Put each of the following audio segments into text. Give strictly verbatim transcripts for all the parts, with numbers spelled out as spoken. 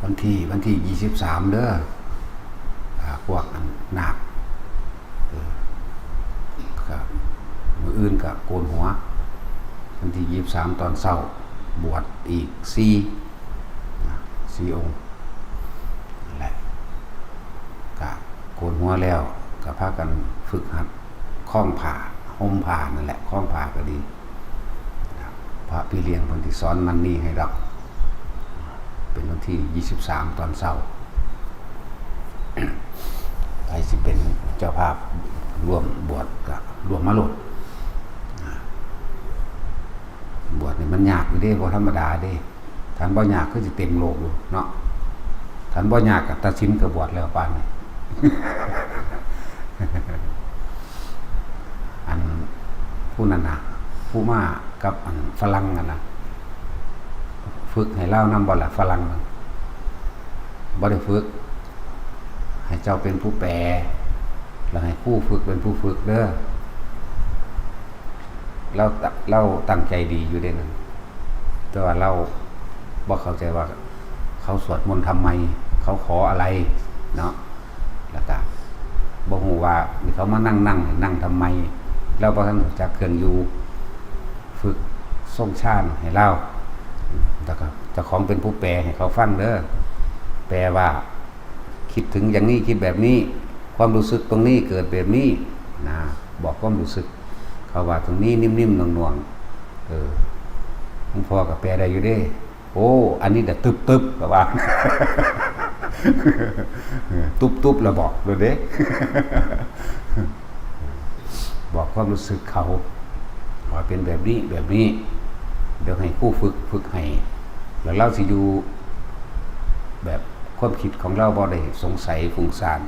วันที่ วันที่ยี่สิบสามเด้อ อ่า พวกอันนาค เออ ครับ มื้ออื่นก็โกนหัว วันที่ยี่สิบสามตอนเช้า บวชอีกสี่ นะ สี่องค์ นั่นแหละ ก็โกนหัวแล้ว ก็พากันฝึกหัดคล้องผ้า ห่มผ้านั่นแหละ คล้องผ้าก็ดี พระพี่เลี้ยงเพิ่นสิสอนนั่นนี่ให้ดอก เป็นวันที่ยี่สิบสามตอนเช้า ไผสิเป็นเจ้าภาพร่วมบวชก็ร่วมมาโลด บวชนี่มันยากอยู่เด้ บ่ธรรมดาเด้ ถ้าบ่ยากคือสิเต็มโลกอยู่เนาะ ถ้าบ่ยากก็ตัดสินก็บวชแล้วปานนี้ อันผู้นั้นน่ะ ผู้มากับอันฝรั่งนั่นน่ะ ฝึกให้ลาวนำบ่ล่ะ ฝรั่งนั่น บ่ได้ฝึก ให้เจ้าเป็นผู้แปล แล้วให้ครูฝึกเป็นผู้ฝึกเด้อ ลาว ลาวตั้งใจดีอยู่เด้นั่น แต่ว่าลาวบ่เข้าใจว่าเขาสวดมนต์ทำไม เขาขออะไรเนาะ แล้วก็บ่ฮู้ว่าเขามานั่ง นั่ง นั่งทำไม ลาวบ่ทันรู้จักเครื่องอยู่ ฝึกทรงฌานให้ลาว แล้วก็เจ้าของเป็นผู้แปลให้เขาฟังเด้อ แปลว่า คิดถึงอย่างนี้ คิดแบบนี้ ความรู้สึกตรงนี้เกิดแบบนี้ นะ บอกความรู้สึก เขาว่าตรงนี้นิ่มๆ หน่วงๆ เออ หลวงพ่อก็แปลได้อยู่เด้ โอ้ อันนี้น่ะตึบๆ ก็ว่า เออ ตุบๆ แล้วบอกเลยเด้ บอกความรู้สึกเขา ว่าเป็นแบบนี้ แบบนี้ เดี๋ยวให้ครูฝึก ฝึกให้ แล้วลาวสิอยู่ แบบความคิดของลาวบ่ได้สงสัยฟุ้งซ่าน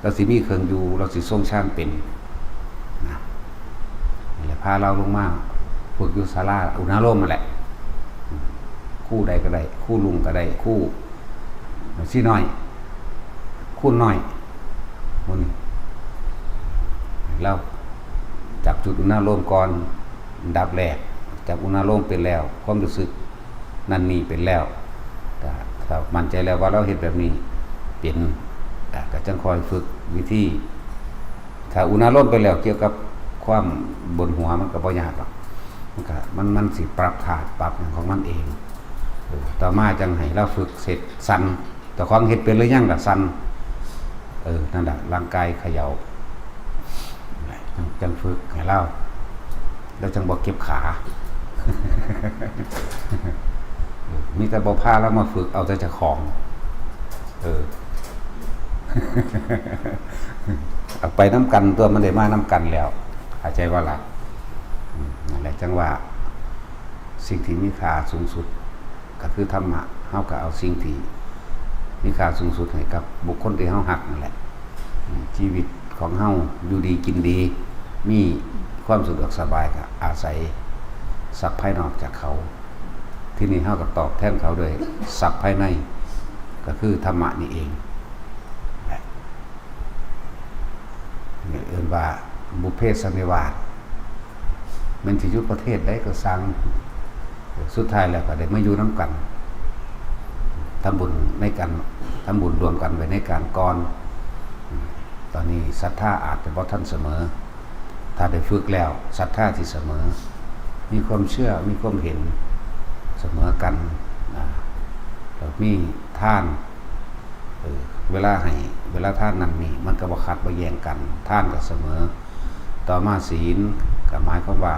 ลาวสิมีเครื่องอยู่ ลาวสิทรงฌานเป็น นะ นี่แหละ พาลาวลงมาฝึกอยู่ศาลาอุณาโลมนั่นแหละ ครูใดก็ได้ ครูลุงก็ได้ ครู สีน้อย คูณน้อย หมู่นี้ ลาวจับจุดอุณาโลมก่อน อันดับแรก จับอุณาโลมเป็นแล้ว ความรู้สึกนั่นนี่เป็นแล้ว ก็ ก็มั่นใจแล้วว่าลาวเฮ็ดแบบนี้เป็น อ่ะ ก็จั่งค่อยฝึกวิธี ถ้าอุณาโลมไปแล้วเกี่ยวกับความบนหัวมันก็บ่ยากหรอก มันก็ มัน มันสิปรับธาตุปรับหยังของมันเอง เออ ต่อมาจั่งให้ลาวฝึกเฮ็ดสั่น เจ้าของเฮ็ดเป็นหรือยังล่ะ สั่น เออ นั่นล่ะ ร่างกายเขย่า จั่ง จั่งฝึกให้ลาว แล้วจั่งบ่เจ็บขา มีแต่บ่พาลาวมาฝึก เอาแต่เจ้าของ เออ เอาไปนำกันตั๊ว มันได้มานำกันแล้ว เข้าใจบ่ล่ะ อืม นั่นแหละ จั่งว่า สิ่งที่มีค่าสูงสุด ก็คือธรรมะ เฮาก็เอาสิ่งที่มีค่าสูงสุดให้กับบุคคลที่เฮาฮักนั่นแหละ อืม ชีวิตของเฮาอยู่ดีกินดี มีความสะดวกสบาย ก็อาศัยทรัพย์ภายนอกจากเขา ทีนี้เฮาก็ตอบแทนเขาด้วยทรัพย์ภายใน ก็คือธรรมะนี่เอง นี่เอิ้นว่าบุพเพสันนิวาส แม่นสิอยู่ประเทศใดก็ซ่าง สุดท้ายแล้วก็ได้มาอยู่นำกัน ทำบุญในการ ทำบุญร่วมกันไว้ในการก่อน ตอนนี้ศรัทธาอาจจะบ่ทันเสมอ ถ้าได้ฝึกแล้วศรัทธาสิเสมอ มีความเชื่อ มีความเห็นเสมอกัน อ่า แล้วมีทาน เออ เวลาให้ เวลาทานนั่นนี่ มันก็บ่ขัดบ่แย้งกัน ทานก็เสมอ ต่อมาศีล ก็หมายความว่า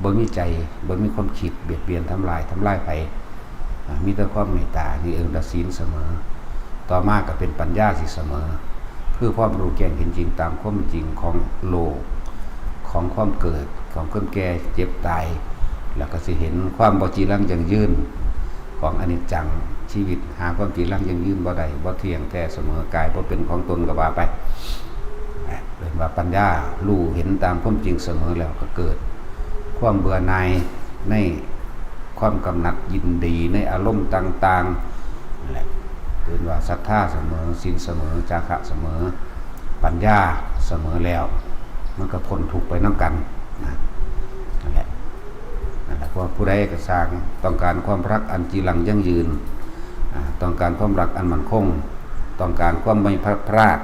บ่มีใจ บ่มีความคิดเบียดเบียนทำลาย ทำลายไผ อ่า มีแต่ความเมตตา นี่เอิ้นว่าศีลเสมอ ต่อมาก็เป็นปัญญาสิเสมอ คือความรู้แจ้งเห็นจริงตามความเป็นจริงของโลก ของความเกิด ของความแก่ เจ็บ ตาย แล้วก็สิเห็นความบ่จีรังยั่งยืนของอนิจจัง ชีวิตหาความจีรังยั่งยืนบ่ได้ บ่เที่ยงแท้เสมอกาย บ่เป็นของตนก็ว่าไป เรียกว่าปัญญา รู้เห็นตามความจริงเสมอแล้วก็เกิดความเบื่อหน่ายในความกำหนัดยินดีในอารมณ์ต่างๆ นั่นแหละ เรียกว่าศรัทธาเสมอ ศีลเสมอ จาคะเสมอ ปัญญาเสมอแล้ว มันก็พ้นทุกข์ไปนำกันนะ นั่นแหละ นั่นแหละ เพราะผู้ใดก็ซ่างต้องการความรักอันจีรังยั่งยืน ต้องการความรักอันมั่นคง ต้องการความไม่พลัดพราก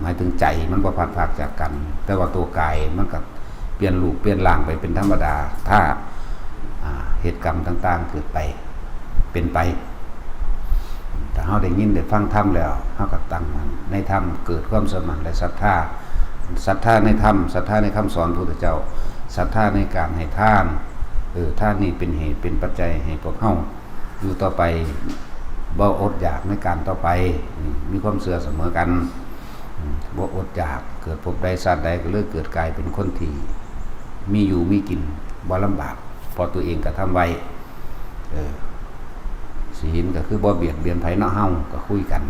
หมายถึงใจมันบ่พลัดพรากจากกัน แต่ว่าตัวกายมันก็เปลี่ยนรูปเปลี่ยนร่างไปเป็นธรรมดา ถ้า อ่า เหตุกรรมต่างๆเกิดไป เป็นไป ถ้าเฮาได้ยินได้ฟังธรรมแล้ว เฮาก็ตั้งมั่นในธรรม เกิดความเชื่อมั่นและศรัทธา ศรัทธาในธรรม ศรัทธาในคำสอนพระพุทธเจ้า ศรัทธาในการให้ทาน เออ ทานนี้เป็นเหตุเป็นปัจจัยให้พวกเฮาอยู่ต่อไป บ่อดอยากในการต่อไป นี่มีความเชื่อเสมอกัน อืม บ่อดอยาก เกิดภพใดชาติใดก็เลยเกิดกลายเป็นคนที่มีอยู่มีกิน บ่ลำบาก เพราะตัวเองกระทำไว้ เออ ศีลก็คือบ่เบียดเบียนไผเนาะ เฮาก็คุยกัน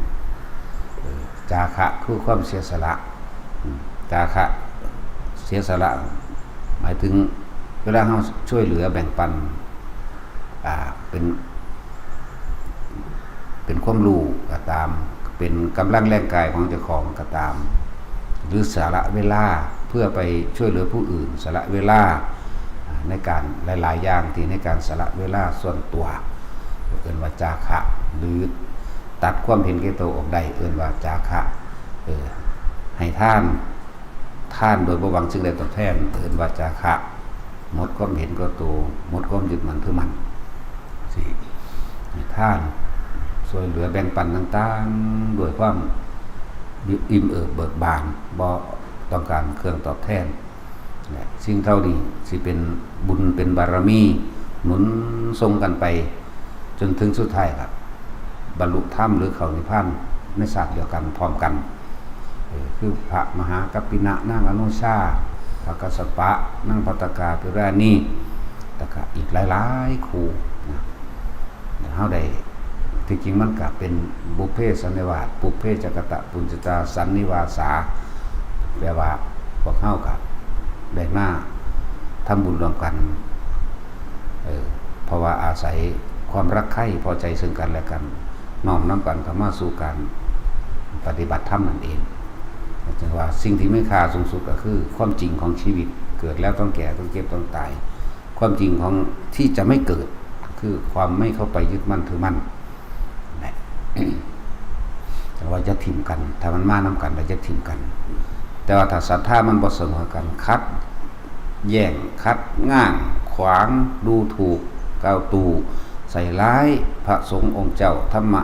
เออ จาคะคือความเสียสละ อืม จาคะ เสียสละ หมายถึงเวลาเฮาช่วยเหลือแบ่งปัน อ่า เป็น เป็นความรู้ก็ตาม เป็นกำลังแรงกายของเจ้าของก็ตาม หรือสละเวลาเพื่อไปช่วยเหลือผู้อื่น สละเวลา อ่า ในการหลายๆอย่างที่ในการสละเวลาส่วนตัว เอิ้นว่าจาคะ หรือตัดความเห็นแก่ตัวออกได้ เอิ้นว่าจาคะ เออ ให้ทาน ทานโดยบ่หวังสิ่งใดตอบแทน เอิ้นว่าจาคะ หมดความเห็นแก่ตัว หมดความยึดมั่นถือมั่น สิ ให้ทาน ช่วยเหลือแบ่งปันต่างๆ ด้วยความอิ่มเอิบเบิกบาน บ่ต้องการเครื่องตอบแทน และสิ่งเหล่านี้สิเป็นบุญเป็นบารมี หนุนส่งกันไป จนถึงสุดท้ายครับ บรรลุธรรมหรือเข้านิพพานในชาติเดียวกันพร้อมกัน เออ คือพระมหากัปปินะ นางอนุชา พระกัสสปะ นางภัตตกาภิราณี แล้วก็อีกหลายๆคู่นะ เฮาได้ ที่จริงมันก็เป็นบุพเพสันนิวาส ปุพเพจกตปุญญาตาสันนิวาสา แปลว่าพวกเฮาก็ได้มาทำบุญร่วมกัน เออ เพราะว่าอาศัยความรักใคร่พอใจซึ่งกันและกัน น้อมนำกันเข้ามาสู่การปฏิบัติธรรมนั่นเอง จึงว่าสิ่งที่มีค่าสูงสุดก็คือความจริงของชีวิต เกิดแล้วต้องแก่ ต้องเจ็บ ต้องตาย ความจริงของที่จะไม่เกิด คือความไม่เข้าไปยึดมั่นถือมั่น นะ แต่ว่าจะถิ่มกัน ถ้ามันมานำกัน เราจะถิ่มกัน แต่ว่าถ้าศรัทธามันบ่เสมอกัน ขัดแย้ง ขัดง้าง ขวาง ดูถูก กล่าวตู่ ใส่ร้ายพระสงฆ์องค์เจ้า ธรรมะ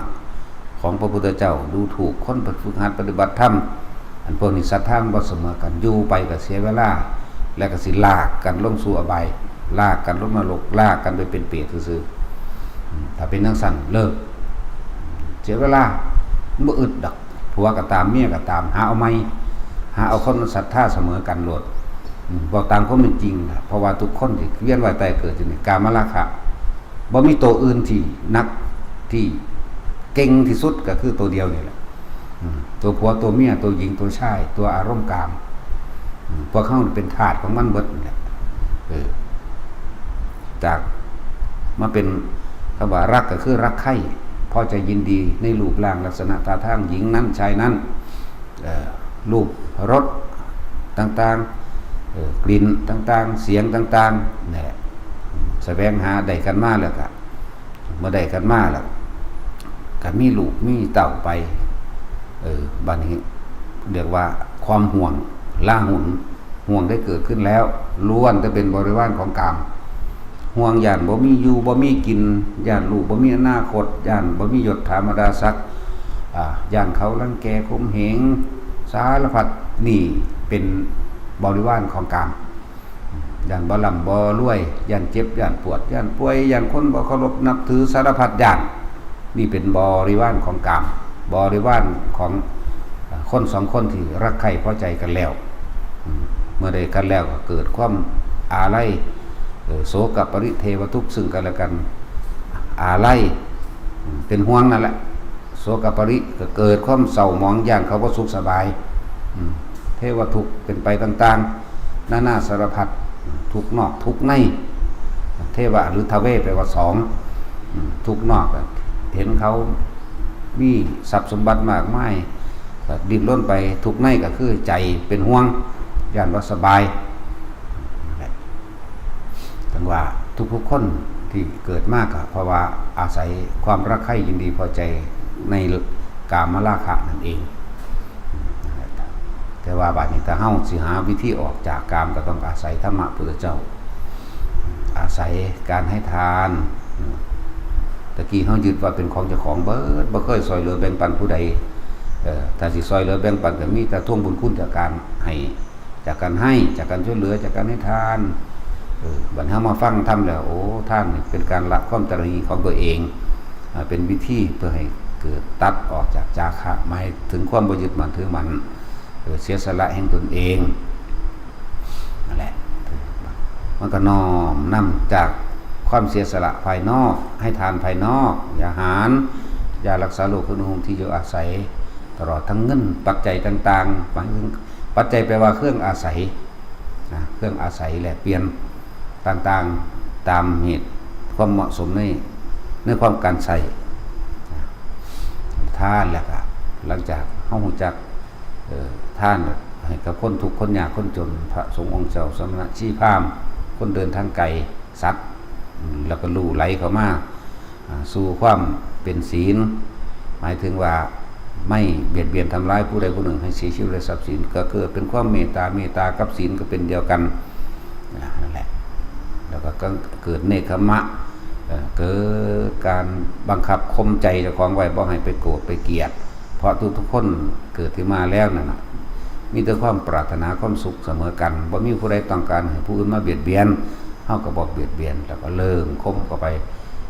ของพระพุทธเจ้า ดูถูกคนฝึกหัดปฏิบัติธรรม อันพวกนี้ศรัทธามันบ่เสมอกัน อยู่ไปก็เสียเวลา และก็สิลากกันลงสู่อบาย ลากกันลงนรก ลากกันไปเป็นเปรตซื่อๆ อืม ถ้าเป็นจั่งซั้นเลิก เสียเวลา บ่อึดดอก ผัวก็ตาม เมียก็ตาม หาเอาใหม่ หาเอาคนศรัทธาเสมอกันโลด อืม บอกตามความเป็นจริงนะ เพราะว่าทุกคนที่เวียนว่ายตายเกิดอยู่นี่ กามราคะ บ่มีตัวอื่นที่หนัก ที่เก่งที่สุดก็คือตัวเดียวนี่แหละ อืม ตัวผัว ตัวเมีย ตัวหญิง ตัวชาย ตัวอารมณ์กาม อืม พวกเฮาเป็นทาสของมันเบิดนี่แหละ เออ จากมาเป็นคำว่ารักก็คือรักใคร่ พอใจยินดีในรูปร่างลักษณะท่าทางหญิงนั้นชายนั้น เอ่อ รูปรสต่างๆ เอ่อ กลิ่นต่างๆ เสียงต่างๆ นี่แหละ แสวงหาได้กันมาแล้วก็ เมื่อได้กันมาแล้ว ก็มีลูกมีเต้าไป เออ บัดนี้เรียกว่าความห่วง ลาหุน ห่วงได้เกิดขึ้นแล้ว ล้วนแต่เป็นบริวารของกาม ห่วงย้านบ่มีอยู่บ่มีกิน ย้านลูกบ่มีอนาคต ย้านบ่มียศถาบรรดาศักดิ์ อ่า ย้านเขารังแกข่มเหง สารพัด นี่เป็นบริวารของกาม ย้านบ่ร่ำบ่รวย ย้านเจ็บ ย้านปวด ย้านป่วย ย้านคนบ่เคารพนับถือ สารพัดย้าน นี่เป็นบริวารของกาม บริวารของ เอ่อ คนสองคนที่รักใคร่พอใจกันแล้ว อืม เมื่อได้กันแล้วก็เกิดความอาลัย เอ่อ โศกปริเทวทุกข์ซึ่งกันและกัน อาลัย อืม เป็นห่วงนั่นแหละ โศกปริ ก็เกิดความเศร้าหมอง ย้านเขาบ่สุขสบาย อืม เทวทุกข์เป็นไปต่างๆ นานาสารพัด ทุกข์นอกทุกข์ใน เทวะหรือทเวแปลว่าสอง อืม ทุกข์นอกอะ เห็นเขามีทรัพย์สมบัติมากมาย ก็ดิ้นรนไป ทุกข์ในก็คือใจเป็นห่วง ย้านบ่สบาย นั่นแหละ จั่งว่าทุกๆคน ที่เกิดมาก็เพราะว่าอาศัยความรักใคร่ยินดีพอใจในกามราคะนั่นเอง แต่ว่าบัดนี้ถ้าเฮาสิหาวิธีออกจากกามก็ต้องอาศัยธรรมะพุทธเจ้า อาศัยการให้ทาน ตะกี้เฮายึดว่าเป็นของเจ้าของเบิด บ่เคยซอยเหลือแบ่งปันผู้ใด เอ่อ ถ้าสิซอยเหลือแบ่งปันก็มีแต่ทวงบุญคุณจากการให้ จากการให้ จากการช่วยเหลือ จากการให้ทาน เออ บัดเฮามาฟังธรรมแล้ว โอ้ ทานนี่เป็นการละความตระหนี่ของตัวเอง อ่า เป็นวิธีเพื่อให้เกิดตัดออกจากจาคะ หมายถึงความบ่ยึดมั่นถือมั่น เออ เสียสละแห่งตนเอง นั่นแหละ มันก็น้อมนำจากความเสียสละภายนอก ให้ทานภายนอก ยาอาหาร ยารักษาโรค เครื่องนุ่งห่ม ที่อยู่อาศัย ตลอดทั้งเงินปัจจัยต่างๆ หมายถึงปัจจัยแปลว่าเครื่องอาศัย นะ เครื่องอาศัยแลกเปลี่ยนต่างๆ ตามเหตุความเหมาะสมใน ในความการใช้ ทานแล้วก็หลังจากเฮารู้จัก เอ่อ ทานให้กับคนทุกข์คนยากคนจน พระสงฆ์องค์เจ้า สมณะชีพราหมณ์ คนเดินทางไกล สัตว์ อืม แล้วก็ลู่ไหลเข้ามา อ่า สู่ความเป็นศีล หมายถึงว่าไม่เบียดเบียนทำร้ายผู้ใดผู้หนึ่งให้เสียชีวิตและทรัพย์สิน ก็เกิดเป็นความเมตตา เมตตากับศีลก็เป็นเดียวกัน อ่า นั่นแหละ แล้วก็เกิดเนกขมะ เอ่อ เกิดการบังคับข่มใจเจ้าของไว้บ่ให้ไปโกรธไปเกลียด เพราะทุกๆคนเกิดขึ้นมาแล้วนั่นน่ะ มีแต่ความปรารถนาความสุขเสมอกัน บ่มีผู้ใดต้องการให้ผู้อื่นมาเบียดเบียน เฮาก็บ่เบียดเบียน แล้วก็เริ่มข่มเข้าไป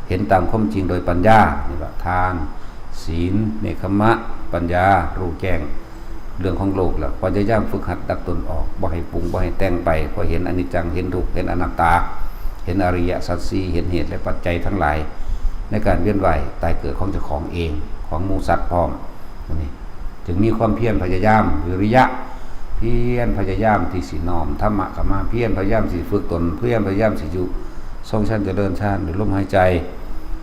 เห็นตามความจริงโดยปัญญา นี่แหละ ทาน ศีล เนกขมะ ปัญญา รู้แจ้งเรื่องของโลก แล้วพยายามฝึกหัดดัดตนออก บ่ให้ปรุง บ่ให้แต่งไป พอเห็นอนิจจัง เห็นทุกข์ เห็นอนัตตา เห็นอริยสัจสี่ เห็นเหตุและปัจจัยทั้งหลาย ในการเวียนว่ายตายเกิดของเจ้าของเอง ของหมู่สัตว์พร้อม นี่ จึงมีความเพียรพยายาม วิริยะ เพียรพยายามที่สิน้อมธรรมะเข้ามา เพียรพยายามสิฝึกตน เพียรพยายามสิอยู่ทรงฌานเจริญฌานด้วยลมหายใจ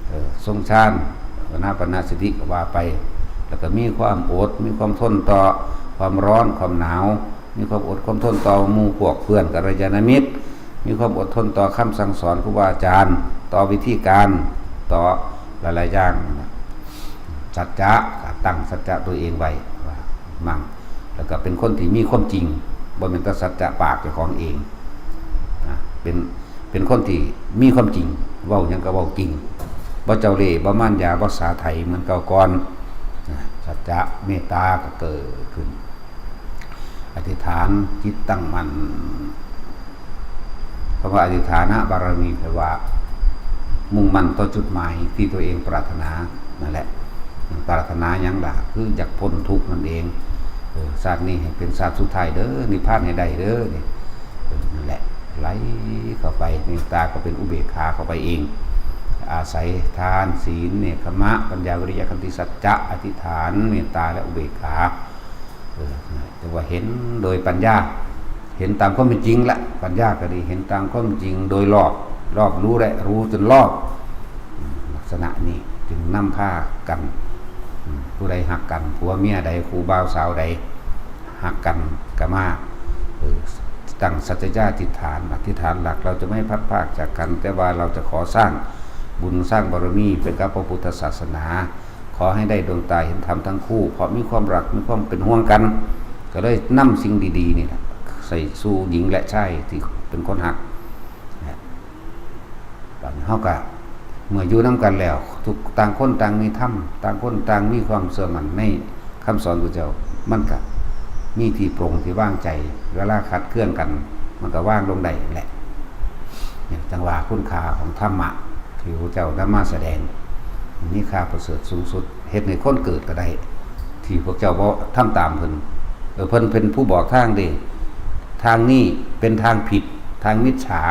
เอ่อ ทรงฌาน อานาปานสติก็ว่าไป แล้วก็มีความอด มีความทนต่อความร้อน ความหนาว มีความอดความทนต่อหมู่พวกเพื่อนกัลยาณมิตร มีความอดทนต่อคำสั่งสอนครูบาอาจารย์ ต่อวิธีการ ต่อหลายๆอย่าง สัจจะ ตั้งสัจจะตัวเองไว้ว่ามั่ง แล้วก็เป็นคนที่มีความจริง บ่แม่นแต่สัจจะปากเจ้าของเอง นะ เป็น เป็นคนที่มีความจริง เว้าหยังก็เว้าจริง บ่เจ้าเล่ห์ บ่มารยา บ่สาไถเหมือนเก่าก่อน นะ สัจจะ เมตตาก็เกิดขึ้น อธิษฐานจิตตั้งมั่น คำว่าอธิษฐานบารมีแปลว่า มุ่งมั่นต่อจุดหมายที่ตัวเองปรารถนานั่นแหละ ปรารถนาหยังล่ะ คืออยากพ้นทุกข์นั่นเอง เออ ชาตินี้ให้เป็นชาติสุดท้ายเด้อ นิพพานให้ได้เด้อ นี่ เออ นั่นแหละ ไหลเข้าไป เมตตาก็เป็นอุเบกขาเข้าไปเอง อาศัยทาน ศีล เนกขมะ ปัญญา วิริยะ ขันติ สัจจะ อธิษฐาน เมตตา และอุเบกขา เออ จั่งว่าเห็นโดยปัญญา เห็นตามความเป็นจริงละ ปัญญาก็ดี เห็นตามความจริงโดยรอบ รอบรู้และรู้จนรอบ อืม ลักษณะนี้จึงนำพากัน อืม ผู้ใดฮักกัน ผัวเมียใด คู่บ่าวสาวใด ฮักกันก็มา เออ ตั้งสัจจาธิษฐาน อธิษฐานหลัก เราจะไม่พลัดพรากจากกัน แต่ว่าเราจะขอสร้างบุญสร้างบารมีไปกับพระพุทธศาสนา ขอให้ได้ดวงตาเห็นธรรมทั้งคู่ เพราะมีความรัก มีความเป็นห่วงกัน ก็เลยนำสิ่งดีๆนี่แหละ ใส่สู่หญิงและชายที่เป็นคนฮัก นะ บัดนี้เฮาก็ เมื่ออยู่นำกันแล้ว ทุก ต่างคนต่างมีธรรม ต่างคนต่างมีความเชื่อมั่นในคำสอนพระเจ้า มันก็มีที่ปลงที่วางใจ เวลาขัดเคืองกัน มันก็วางลงได้แหละ เนี่ย จั่งว่าคุณค่าของธรรมะที่พระเจ้านำมาแสดง มีค่าประเสริฐสูงสุด เฮ็ดให้คนเกิดก็ได้ ที่พวกเจ้าบ่ทำตามเพิ่น เออ เพิ่นเป็นผู้บอกทางเด้ ทางนี้เป็นทางผิด ทางมิจฉา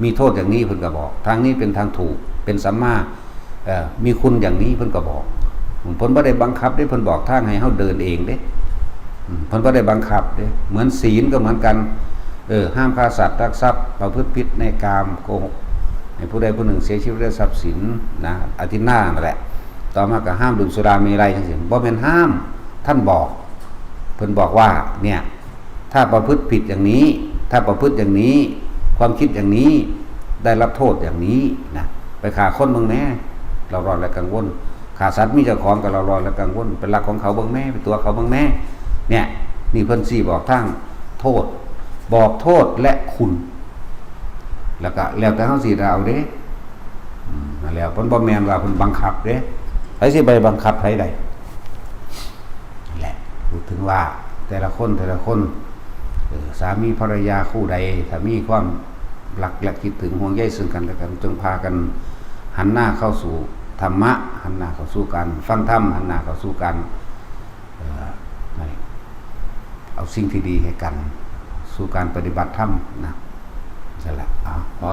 มีโทษอย่างนี้เพิ่นก็บอก ทางนี้เป็นทางถูก เป็นสัมมา เอ่อ มีคุณอย่างนี้เพิ่นก็บอก เพิ่นบ่ได้บังคับเด้ เพิ่นบอกทางให้เฮาเดินเองเด้ อืม เพิ่นบ่ได้บังคับเด้ เหมือนศีลก็เหมือนกัน เออ ห้ามฆ่าสัตว์ ลักทรัพย์ ประพฤติผิดในกาม โกหก ให้ผู้ใดผู้หนึ่งเสียชีวิตและทรัพย์สินนะ อทินนานั่นแหละ ต่อมาก็ห้ามดื่มสุราเมรัยจังซี้ บ่แม่นห้าม ท่านบอก เพิ่นบอกว่า เนี่ย ถ้าประพฤติผิดอย่างนี้ ถ้าประพฤติอย่างนี้ ความคิดอย่างนี้ ได้รับโทษอย่างนี้นะ ไป ไปฆ่าคนเบิ่งแหน่ เร่าร้อนและกังวล ฆ่าสัตว์มีเจ้าของก็เร่าร้อนและกังวล ไปลักของเขาเบิ่งแหน่ ไปตั๋วเขาเบิ่งแหน่ เนี่ย นี่เพิ่นชี้บอกทางโทษ บอกโทษและคุณ แล้วก็แล้วแต่เฮาสิเอาเด้ อืม นั่นแหละ เพิ่นบ่แม่นว่าเพิ่นบังคับเด้ ไผสิไปบังคับไผได้ นั่นแหละ พูดถึงว่าแต่ละคน แต่ละคน เออ สามีภรรยาคู่ใด ถ้ามีความรักและคิดถึงห่วงใยซึ่งกันและกัน จงพากันหันหน้าเข้าสู่ธรรมะ หันหน้าเข้าสู่การฟังธรรม หันหน้าเข้าสู่การ เอ่อ นั่น เอาสิ่งที่ดีให้กัน สู่การปฏิบัติธรรมนะ นั่นแหละ เอา พอ